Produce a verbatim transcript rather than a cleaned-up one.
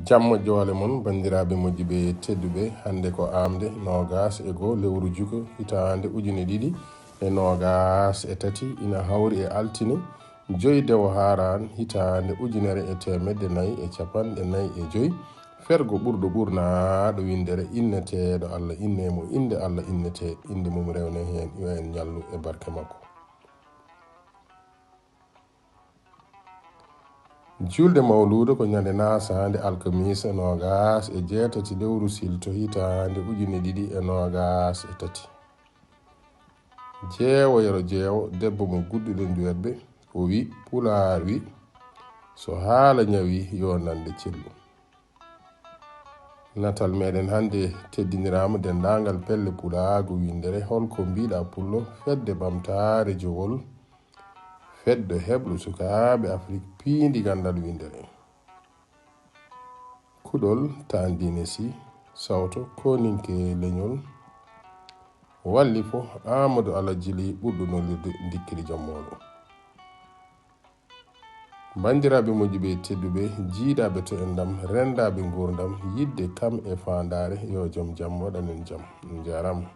Jamma joole mon, banndiraaɓe moƴƴuɓe tedduɓe. Hannde ko aamde noogaas e goo lewru juko, hitaande ujine ɗiɗi e noogaas e tati, ina hawri e altine joy dewo haaraan, hitaande ujunere e teemedde nayi e capanɗe nayi e joy. Fergo ɓurɗo ɓurnaaɗo winndere inneteeɗo Alla, innee mo innde Alla innetee, innde mum rewnee heen, yo en ñallu e barke makko. Juulde mawluudo ko ñande naasaande alkamiisa noogaas e jeetati lewru silto hitaande ujine ɗiɗi e noogaas e tati. Jeewo Yero Jeewo, debbo mo gudduɗen duwerɓe, o wi, Pulaar wi, so haala ñawi, yo nande cellu. Natal meɗen hannde teddiniraama denndaangal pelle pulaagu winndere. Holko mbiɗa pullo? Fedde Ɓamtaare Jowol, fedde heɓlo sukaaɓe Afrik piindi ganndal winndere. Kuɗol Tandine Sy, sawto Koninke Leñol, wallifo Amadou Alhaji Ly ɓurɗo nollirde Ndikkiri Jammooɗo. Banndiraaɓe moƴƴuɓe tedduɓe, jiidaaɓe to enɗam, renndaaɓe nguurndam, yiɗde kam e faandaare, yo jom jam waɗan en jam. On njaaraama.